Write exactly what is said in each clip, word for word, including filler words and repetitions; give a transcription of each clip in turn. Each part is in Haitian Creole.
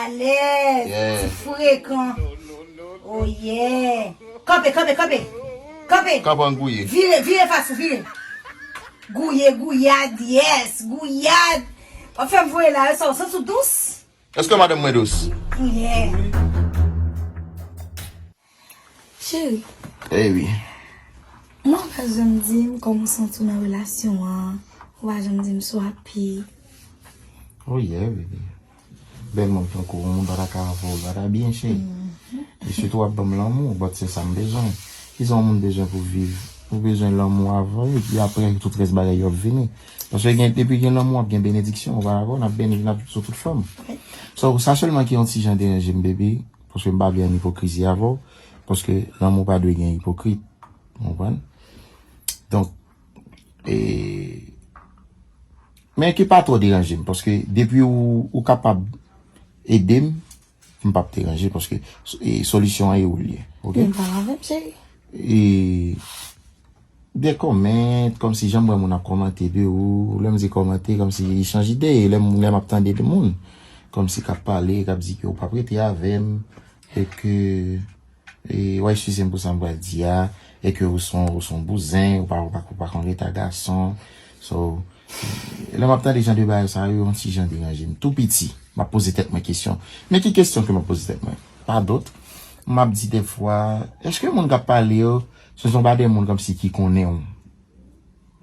Alèz, yeah. Ti frekan. Oh yeah. Kanpe, kanpe, kanpe. Kanpe. Kanpe an gouye. Vire, vire fas ou, vire. Gouye, gouyad, yes, gouyad. W ap fè m voye la, sa w santi w dous? Èske madanm mwen dous? Yeah. Cheri. Eh wi. Mwen pa janm di m kòman w santi w nan relasyon an. Ou pa janm di m si w happy. Oh yeah, baby. Bèl moun tankou ou, moun pa ta ka avè w, pa ta byen, cheri. E sitou w ap ban m lanmou, but se sa m bezwen. Kisa yon moun bezwen pou viv? Ou bezwen lanmou avan, epi apre, tout rès bagay yo ap vini. Paske gen, depi gen lanmou, ap gen benediksyon, ou pa dakò? N ap beni, n ap sou tout fòm. So, sa sèlman ki yon ti jan deranje m, baby, paske m pa vle ann ipokrizi avè w, paske lanmou pa dwe gen ipokrit, ou konprann? Donk, e, men ki pa twò deranje m, paske depi ou, ou kapab ede m, m p ap deranje, paske, e, solisyon an e ou l ye, oke? Vin pale avè m, cheri. E, de kòmant, kòmsi jan m wè moun ap kòmante de ou, lè m di kòmante, kòmsi echanj ide, lè m, lè m ap tande de moun, kòmsi k ap pale, k ap di ke ou p ap rete avè m, e ke, e, w a eskize m pou sa m pral di a, e ke ou se yon, ou se yon bouzen, ou pa, ou pa, ou pa konn rete ak gason. So, lè m ap tande jan de bagay sa yo, yon ti jan deranje m. Tou piti, m ap poze tèt mwen kesyon. Men ki kesyon ke m ap poze tèt mwen? Pa dòt, m ap di dèfwa, èske moun k ap pale yo, se son pa de moun kòmsi ki konnen w?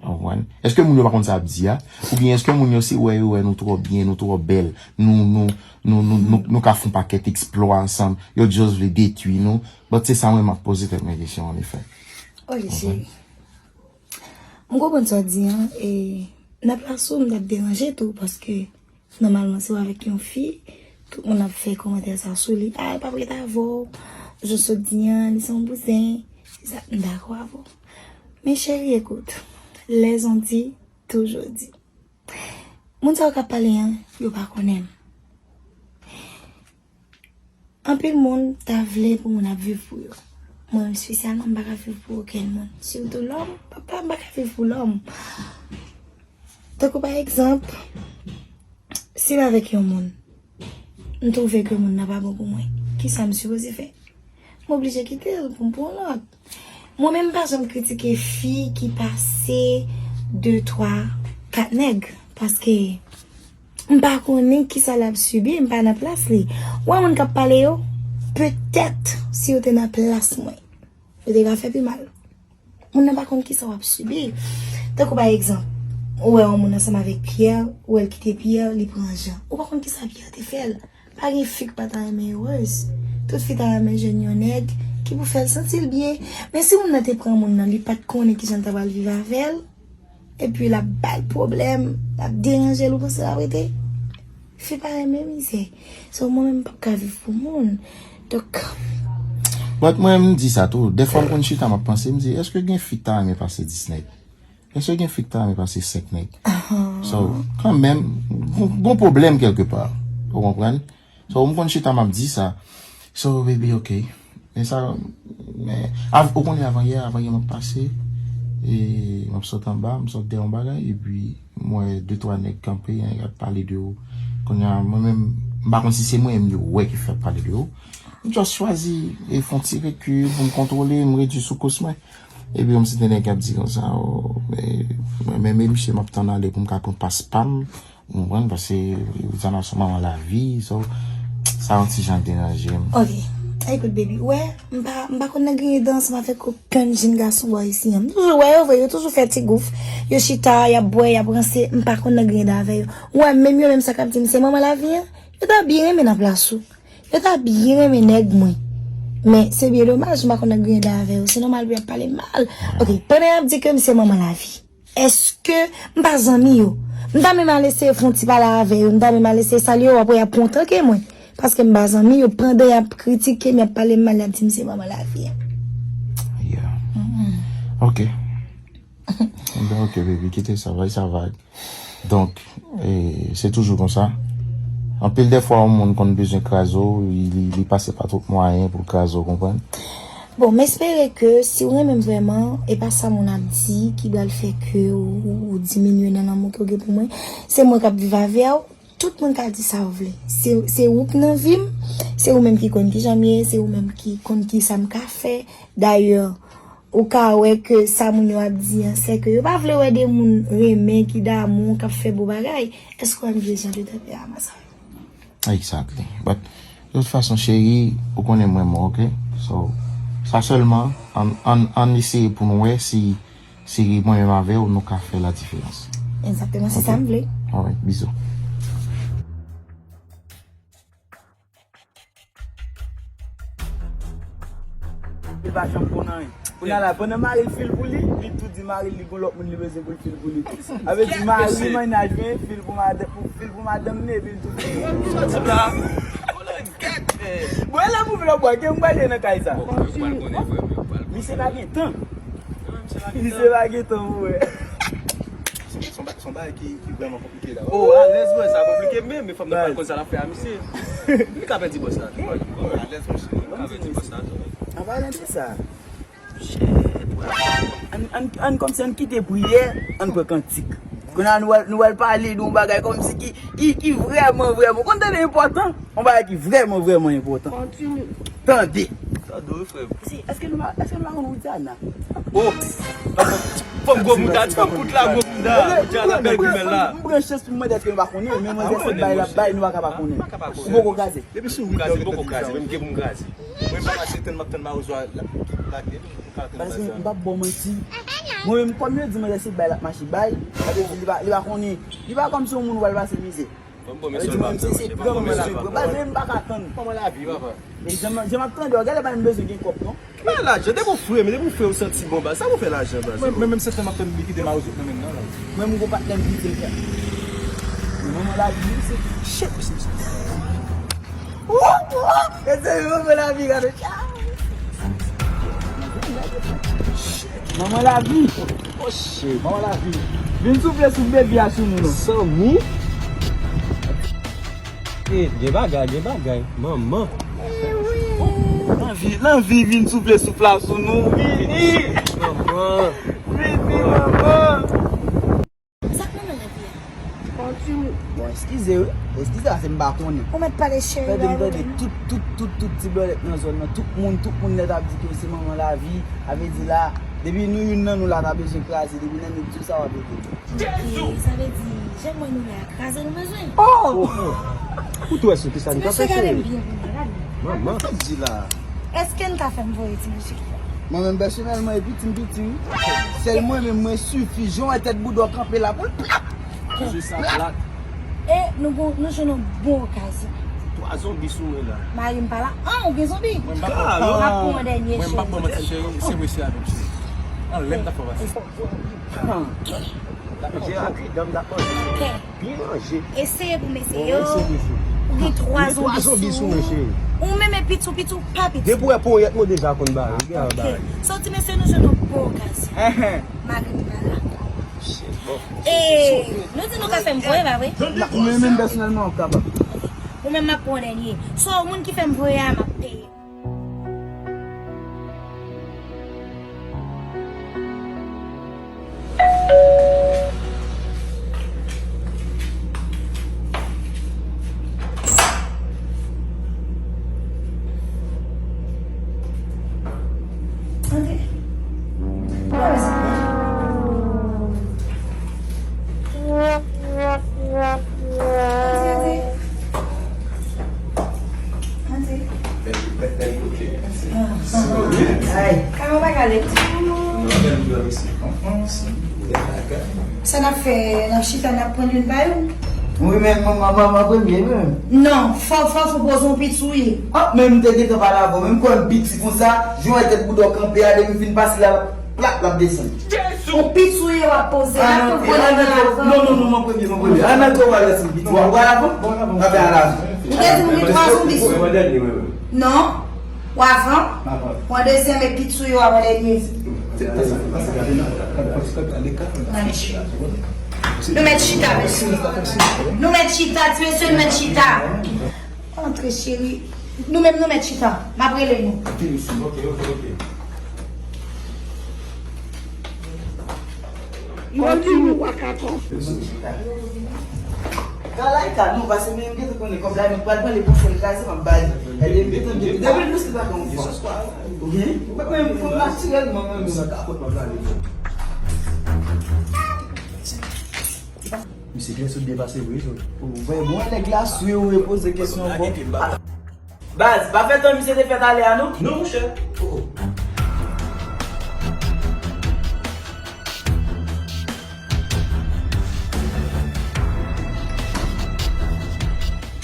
Ou konprann? Èske moun yo pa konn sa y ap di a? Oubyen èske moun yo se wè yo wè nou twò byen, nou twò bèl, nou, nou, nou, nou, nou, nou ka fè yon pakèt eksplwa ansanm, yo just vle detwi nou? But se sa mwen m ap poze tèt mwen kesyon an, anefè. Ok, cheri. M konprann sa w di an, e nan plas ou, m t ap deranje tou, paske nòmalman, si w avèk yon fi, tout moun ap fè kòmantè sa sou li. A, l p ap ret avè w. Jan w sot di an, li se yon bouzen. Se sa, m dakò avè w. Men cheri, ekout, les ont dit, toujours dit. Moun sa yo k ap pale an, yo pa konnen m. Anpil moun ta vle pou moun ap viv pou yo. Mwen menm espesyalman, m pa ka viv pou okenn moun. Sitou lòm, papa, m pa ka viv pou lòm. Tankou pa egzanp, si m avèk yon moun, m twouve ke moun nan pa bon pou mwen, kisa m sipoze fè? M oblije kite l pou m pran yon lòt. Mwen menm, m pa janm kritike fi ki pase de, twa, kat nèg, paske m pa konnen kisa l ap sibi, m pa nan plas li. Ou wè moun k ap pale yo, petèt, si yo te nan plas mwen, yo te ka fè pi mal. Moun nan pa konn kisa w ap sibi. Tankou pa egzanp, ou wè yon moun ansanm avèk Pierre, ou wè l kite Pierre, li pran Jean. Ou pa konn kisa Pierre te fè l. Pa gen fi k pa ta renmen erez. Tout fi ta renmen jwenn yon nèg ki pou fè l santi l byen. Men si moun nan te pran moun nan, li pa t konnen kijan l ta pral viv avè l, epi l ap ba l pwoblèm, l ap deranje l, ou panse l ap rete? Fi pa renmen mizè. So, mwen menm, m p ap ka viv pou moun. Donk, but mwen, m di sa tou. Dèfwa, m konn chita, m ap panse, m di, èske gen fi k ta renmen pase dis nèg? Èske gen fi k ta renmen pase senk nèg? So, kanmenm, gon, gon pwoblèm kèlkepa. Ou konprann? So, m konn chita, m ap di sa. So, baby, ok. Men sa, men, av-, ou konnen avanyè, avanyè m ap pase, e m ap sot anba, m sot dèyè yon bagay, epi m wè de, twa nèg kanpe, y ap pale de ou. Kounye a, mwen menm, m pa konn si se mwen menm yo wè ki fè ap pale de ou. M just chwazi e fè yon ti rekil pou m kontwole, m redui sou kous mwen. Epi yon ti nèg k ap di konsa, o, men, mwen menm e misye m ap tann ale pou m ka pran pas pa m, ou konprann, paske Rizana se manman lavi, so, sa yon ti jan deranje m. Ok. Ekout, baby, ou wè, m pa, m pa konn nan griyen dan ansanm avèk okenn jenn gason bò isi an. M toujou wè yo vre, yo toujou fè ti gouf. Yo chita, y ap bwè, y ap ranse, m pa konn nan griyen dan avè yo. Ou wè, menm yo menm sa k ap di m se manman lavi an, yo ta byen renmen nan plas ou. Yo ta byen renmen nèg mwen. Men, se byen domaj, m pa konn nan griyen dan avè yo. Se nòmal pou y ap pale m mal. Ok, pandan y ap di ke m se manman lavi, èske m pa zanmi yo? M ta menm al eseye fè yon ti pale avè yo, m ta menm al eseye salye yo, apre y ap pran w tanke mwen. Paske m pa zanmi yo, pandan y ap kritike m, y ap pale m mal, y ap di m se manman lavi an. Yeah. Ok. Ebyen, ok, baby, kite sa, bay sa vag. Donk, e, se toujou konsa. Anpil dèfwa, yon moun konn bezwen kraze w, li, li, li pase pa tout mwayen pou l kraze w, konprann? Bon, m espere ke si w renmen m vrèman, e pa sa moun ap di ki pral fè ke ou, ou, ou diminye nan lanmou ke w gen pou mwen. Se mwen k ap viv avè w, Tout moun ka di sa w vle. Se, se ou k nan vi m, se ou menm ki konn kijan m ye, se ou menm ki konn kisa m ka fè. Dayè, ou ka wè ke sa moun yo ap di an, se ke yo pa vle wè de moun renmen, ki damou, k ap fè bon bagay. Èske w renmen jan de tanperaman sa yo? Exactly. But, de tout fason, cheri, ou konnen mwen mò, ok? So, sa sèlman, ann, ann, ann eseye pou nou wè si, si mwen menm avè w, nou ka fè la diferans. Egzakteman, se sa m vle. Alright, bizou. Li pa janm konn anyen. Kounye a la, pandan mari l fil pou li, li tou di mari l li gon lòt moun li bezwen pou l fil pou li. Sa vle di mari mennaj mwen fil pou madanm, pou fil pou madanm li epi l tou fil pou li. Sòti la. Bon, e la pou vle bwa, ke m pral nan kay sa. Misye pa gen tan. Misye pa gen tan pou wè. Se yon bagay ki vrèman konplike la. Oh, alèz bwè, sa konplike menm, men fanm nan pa konn sa l ap fè a misye. Li ka pèdi bòs la. Alèz monchè. Li ka pèdi bòs la. An palan de sa, ann, ann, ann kòmsi ann kite priyè, ann pran kantik. Kounye a nou al, nou al pale de yon bagay kòmsi ki, ki, ki vrèman, vrèman, ou konn tande enpòtan? Yon bagay ki vrèman, vrèman enpòtan. Tande. Tande wi frè m. Èske nou pa, èske nou pa konn Widiana? Oh! Fanm gwo mouda, ti fanm kout la gwo mouda. Widiana bèl grimèl la. M pran chans pou m mande èske nou pa konnen, men manzè se bay l ap bay, nou pa ka pa konnen. Ou poko kraze. Depi sou wout la ou gentan di sa. Kraze, m poko kraze, men m gen pou m kraze. Mwen m pa mache tann m ap tann mawozo a lage. Paske m p ap ba w manti. Mwen menm kòm yo di manzè se bay l ap mache bay, sa vle di li pa, li pa konnen. Li pa kòmsi yon moun ou pral pase mizè. Sa vle di mwen menm se, se pran mwen menm se pran. Baz mwen m pa ka tann. Kòman lavi papa? E jan m, jan m ap tande w, gade pa m bezwen gen kòb non. Ki bagay lajan? Depi w fre, men depi w fre ou santi bon baz. Sa pou fè lajan baz? Mwen menm se tan m ap tann li kite mawozo nan men m nan la. Mwen m gon patnè m piti l fè. Men manman lavi wi se. Shit mesye. Mesye manman lavi gade. Manman lavi. Oh shit. Manman lavi. Vin soufle sou baby a sou nou non. Sanmi. Eh, gen bagay, gen bagay. Manman. Lanvi, lanvi vin soufle souf la sou nou. Vini. Manman. Vini manman. Sa k manman lavi a? Bon, eskize wi. Eskize paske m pa konnen. Ou mèt pale cheri. Tande, m tande tout, tout, tout, tout ti blòdèt nan zòn nan. Tout moun, tout moun nèt ap di ke se manman lavi. A vle di la, depi nou youn nan nou la ta bezwen kraze, depi nan nou di w sa w ap rete. Ok, sa vle di, jan m wè nou la, kraze nou bezwen. Oh! Ou tou wè sou kisa nou t ap fè cheri? Manman. Sa di la. Èske n ka fè m voye ti mesye? Mwen menm pèsonèlman e piti m piti wi. Sèl mwen menm mwen sifi, jan w wè tèt bouda w kanpe la pou l plap. Jis sa plat. E nou gon, nou jwenn yon bon okazyon. Twa zonbi sou mwen la. Mari m pa la. An, ou gen zonbi? Mwen m pa pran. M ap pran yon dènye cheri. Mwen m pa pran manti cheri, se mesye a menm cheri. Anlè m t ap fè pase. Kè. Byen manje. Eseye pou m eseye w. Ou gen twa zonbi sou ou. Ou menm e piti w, piti w pa piti. Depi w wè ponyèt mwen deja konn bare. Ou gen an bare. Ok. Soti mesye nou jwenn yon bon okazyon. Mari m pa la. E nou di nou ka fè m voye, pa vre? Mwen menm pèsonèlman m kapab. Mwen menm m ap pran dènye. So, moun ki fè m voye a, m ap peye. Antre. Antre, antre. Antre. Bèl, bèl, bèl kote. Ay. Kòman bagay la? Sa n ap fè, n ap chita, n ap pran youn pa youn? Wi, men manman, manman premye, men. Non, fò, fò, fò poze yon pit sou li. Ah, men m te gentan pale avè w, men m kwè m piti konsa, jan w wè tèt bouda w kanpe a, depi m fin pase la, plap, l ap desann. Ou pit sou li w ap poze la pou l pran nan avan. Non, non, non, mwen premye, mwen premye. An antre w al wè si m piti. W ap al avan? W ap al avan. Ou te di m gen twa zonbi sou. Mwen dènye, mwen menm. Non. W avan. W an dezyèm e pit sou yo avan dènye. Nou mèt chita, mesye. Nou mèt chita, ti mesye, nou mèt chita. Antre, cheri. Nou menm, nou mèt chita. M ap rele nou. Yo di nou wakakon. Ka la e ka nou, paske mwen menm m gentan konnen kòb la, mwen pral pran li pou fè l kraze, m ap ba li. Ebyen, m gentan, m gentan, depi l plis li pa gen yon fòs. Ok? Mwen menm, fò m natirèlman, mwen menm. Sa kapòt m ap lave pou. Misye klè sot byen pase vre, sot. Ou wè, bon, nèg la sou yo, repoze kesyon ankò. Baz, pa fè tan misye te fè talè a, non? Non, monchè. Oh, oh.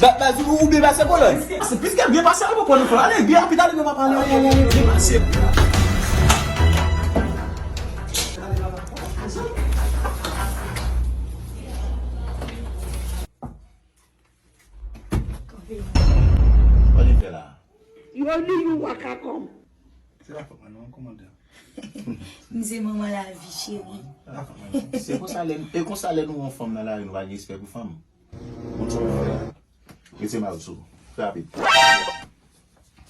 Ba, baz, ou, ou byen pase, kolòn? Se plis ke byen pase, al poko nou fè. Ale, byen rapid, ale, nou pa pale, ale, ale, ale, byen pase. Kanpe. Sa li fè la? Yo di nou waka kòm. Se pa fòt mwen non, kòmandan. M se manman lavi, cheri. Se pa fòt mwen non. Se konsa lè, e konsa lè nou wè yon fanm nan lari, nou pa gen respè pou fanm. Moun sa w fè la. Retire mayo sou ou. Trè rapid.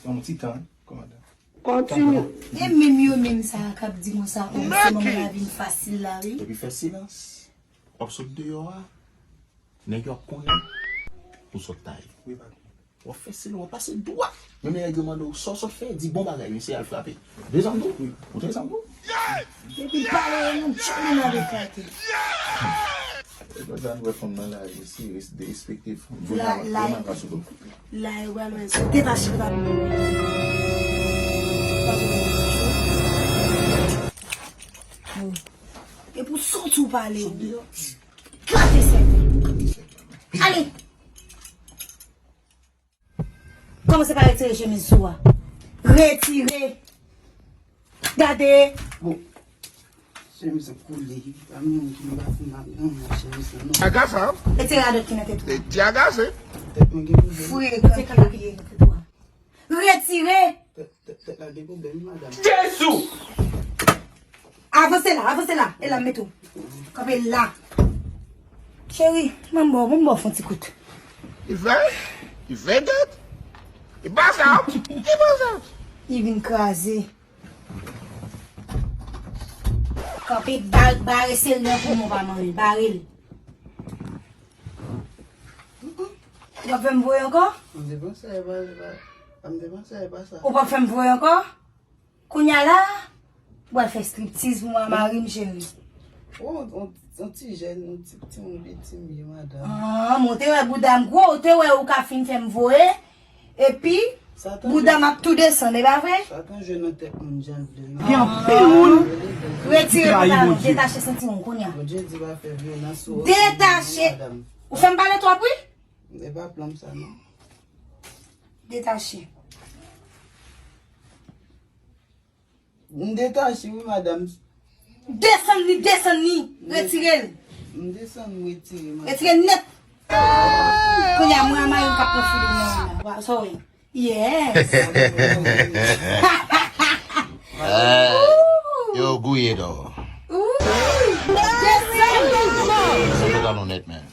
Yon ti tan, kòmandan. Kontinye. E menm yo menm sa k ap di konsa, o, m se manman lavi, m fasil la, wi. Epi fè silans. W ap sot deyò a. Nèg yo ap konnen ou sot tay. Wi, patwon. W ap fè silans, w ap pase dwat. Menm lè nèg yo mande w sa w sot fè, di bon bagay, mesye al frape. De zam tou? Wi. Ou te zam tou? Depi l pale, yo nan djòl, yo nan retrete. E konsa nou wè fanm nan lari, mesye, res-, derespekte fanm. La, la, la, yo pral wè sou detache. E pou sot ou pale. Klate sèk. Ale. Kòmanse pa retire chemiz sou a. Retire. Gade. Bon. Chemiz lan koule. Pa menm ki m pa fin ap nan chemiz lan non. Aga sa. Retire radòt ki nan tèt ou. Te ti aga se. Tèt mwen gen pwoblèm. Frekan ki nan tèt ou a. Retire. Tèt, tèt, tèt la gen pwoblèm, wi, madanm. Jezi! Avanse la, avanse la. E la m mete w. Kanpe la. Cheri, ban m ba w, ban m ba w fon ti kout. Li fè? Li fè tèt? Li pa sa, li pa sa. Li vin kraze. Kanpe, ba-, bare seri an pou mwen pa manyen. Bare l. Ou p ap fè m voye ankò? M te panse e pa, e pa, m te panse e pa sa. Ou p ap fè m voye ankò? Kounye a la, ou pral fè striptiz pou mwen a mari m, cheri. Oh, on, on ti jèn, on ti, ti moun piti m ye, madanm. Ah, mwen te wè bouda m gwo, ou te wè ou ka fin fè m voye, epi bouda m ap tou desann, e pa vre? Sa tan jwe nan tèt moun jan l vle, non. Gen anpil moun ki trayi Bondye. Detache sentiwon kounye a. Bondye di pa fè vyolans sou okenn moun, madanm. Detache. Ou fè m pale twòp, wi. E pa plan m sa, non. Detache. M detache, wi, madanm. Desann li, desann li. Retire l. M desann, m retire, madanm. Retire l nèt. Kounye a, mwen a mari m k ap pran fili mwen la. Wa, sa w ye? Yes. Eh, yo gouye dò. Ooh. Desann. Sa pantalon nèt, man.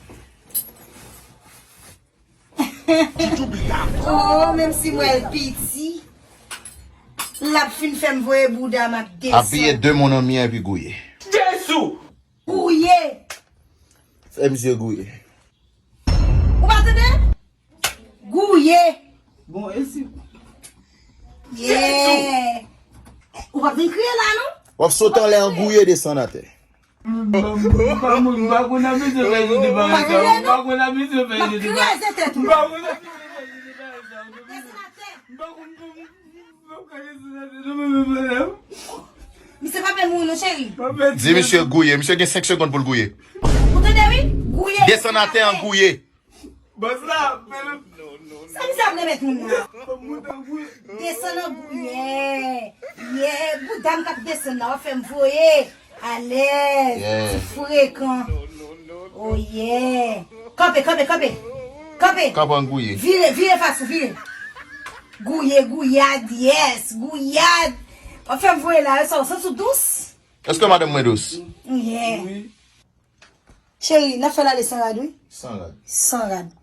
Oh, menm si m wè l piti, l ap fin fè m voye bouda m ap desann. Apiye de moun an mi an epi gouye. Jezi! Gouye! Fè misye gouye. Ou pa tande? Gouye! Bon, e si... Yeah! Ou pa vin kriye la, non? W ap sote anlè an gouye desann atè. M pa, m pa, m pa konn abitye fè jan de bagay sa yo. M pa konn abitye fè jan de bagay. M pa konn abitye fè jan de bagay sa yo. M pa konn, m pa konn fè jan de bagay sa yo. Misye pa bèl moun non, cheri. Di misye gouye. Misye gen senk segonn pou l gouye. Ou tande, wi? Gouye. Desann atè an gouye. Bòs la, men... Sa misye ap remèt moun nan? Desann an gouye. Yeah, bouda m k ap desann la, w ap fè m voye. Alèz, ti frekan. Oh yeah. Kanpe, kanpe, kanpe. Kanpe. Kanpe an gouye. Vire, vire fas ou, vire. Gouye, gouyad, yes, gouyad. W ap fè m voye la, sa w santi w dous? Èske madanm mwen dous? Yeah. Wi. Cheri, n ap fè l ale san rad, wi. San rad. San rad.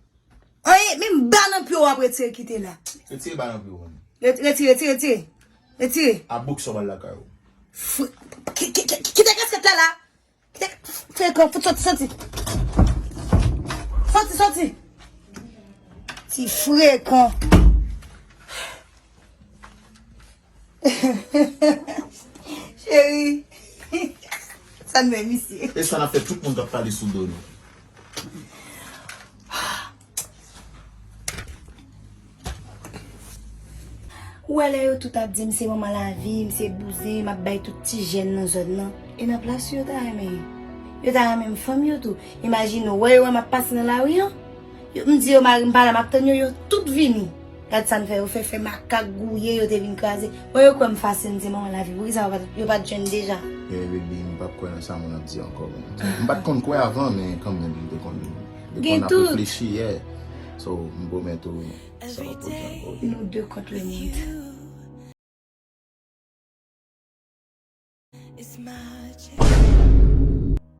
Anyen, menm ba nan pye w ap retire kite la. Retire ba nan pye w, man. Re-, retire, retire, retire. Retire. A bouk sa w ba l lakay ou. Fou, ki-, ki-, ki-, kite kasket la la. Kite, frekan, fout soti, soti. Soti, soti. Ti frekan. Cheri, sa n fè misye? E sa n ap fè tout moun k ap pale sou do nou. Ou wè lè yo tout ap di m se manman lavi, m se bouzen, m ap bay tout ti jèn nan zòn nan. E nan plas yo, yo ta renmen yo. Yo ta renmen m fanm yo tou. Imajine w, wè yo wè m ap pase nan lari an. Yo, m di yo mari m pa la, m ap tann yo, yo tout vini. Gad sa n fè yo fè, fè makak gouye, yo te vin kraze. Wè yo kwè m fasil, m se manman lavi. Poukisa yo pa t, yo pa t jwenn deja? Yeah, baby, m p ap kwè nan sa moun ap di ankò, men. M pa t konn kwè avan, men kanmenm, m te konn, m te konn ap reflechi, yeah. So, m pwomèt ou, sa w ap pwodui ankò, ok? Nou de kont le mond.